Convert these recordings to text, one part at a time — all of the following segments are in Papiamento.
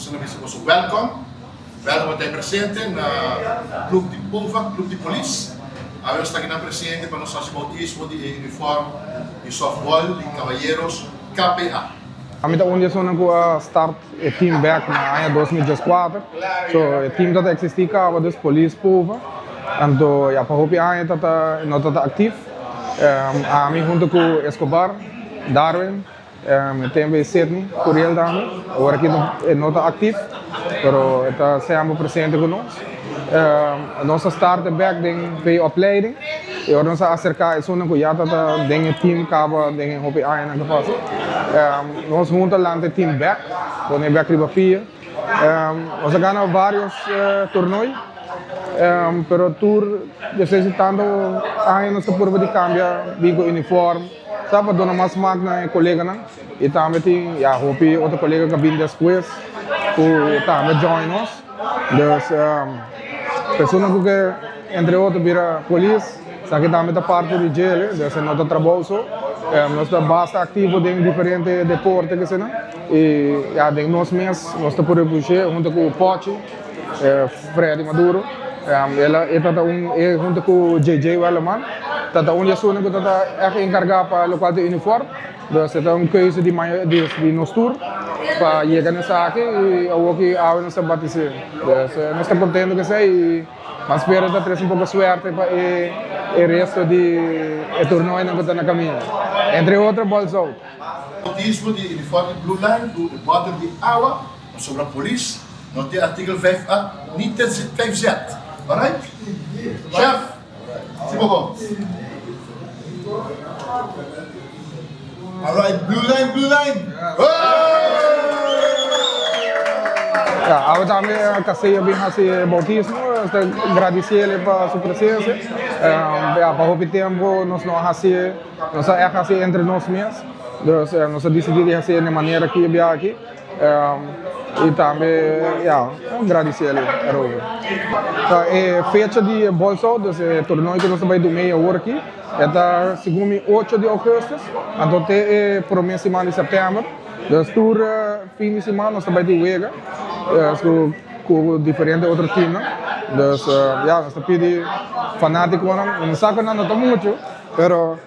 Asina bisa boso welkom. Welkom pa ta presente na Club di Pova, Club di Polis. Awe nos ta akinan presente pa nos hasi bautismo di e uniform di softball di Caballeros KPA. Ami ta un di esunnan ku a start e team bek na aña 2014. So e team ta existi kaba dus Polis Pova. Anto ya pa hopi aña ta ta no ta ta actief. Ami hunto ku Escobar, Darwin, E tempu e Sidney Curiel tambe, awor aki e no ta actief, pero e ta semper presente cu nos. Nos a start e bek den via opleiding y ora nos a acerca esunnan cu ya ta den e team caba den e hopi añanan cu pasa. Nos hunto a lanta e team bek, pone bek riba pia. Nos a gana varios tornoy, pero tur despues di tanto aña nos ta purba di cambia bin cu uniform. Sa pa duna mas smak na e koleganan y tambe tin ya hopi otro kolega ku a bin despues ku tambe join nos. Dus persona ku ke entre otro bira polis esaki tambe ta parti di djele, dus e no ta trabou so. Nos ta basta aktivo den diferente deporte kese nan y ya den nos mes nos ta por reproduce hunto ku Pochi. Freddy Maduro, el a e tata un e hunto ku JJ Welleman tata un di esunnan ku tata ègt enkargá pa lokual ta uniform. Dus e ta un keuze di mayo di di nos tur pa yega na esaki i awor ki awe nos ta batis'é. Dus nos ta kontento ku esei i mas spera ta trese un poko suerte pa e e resto di e torneonan ku ta na kaminda. Entre otro Bolsout. Bautismo di uniform di Blue Line ku e bòter di awa pasobra polis No tin artikel vijf a ni te vijf z. Alright? Chef, si bo go. Alright, blue line, blue line. Ja, awe tambe Castillo bin hasi e bautismo, nos ta gradisiele pa su presencia. Ja, pa hopi tempo nos no a hasi, nos a echt hasi entre nos mes. Dus nos a disidi di hasi den e manera ki e bia aki. Y tambe ya gradeci el erover. E fecha di e bolso, dus e torneo cu nos ta bay dumey awor aki, e ta segun mi ocho di augustus, anto te e prome siman di september. Dus tur fin di siman nos ta bay tin wega cu diferente otro teamnan. Dus ya nos ta pidi fanaticonan, nos sa cu nan no ta mucho, pero.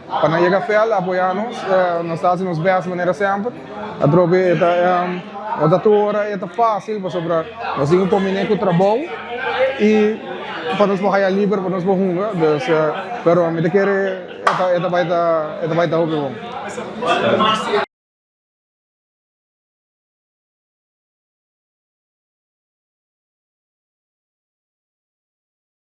Pa nan yega veld apoya nos, nos ta haci nos best manera semper. Atrobe e ta no ta tur ora e ta facil pasobra nos tin cu combine cu trabou y pa nos por haya liber pa nos por hunga dus pero mi ta kere e ta bay ta e ta bay ta hopi bon.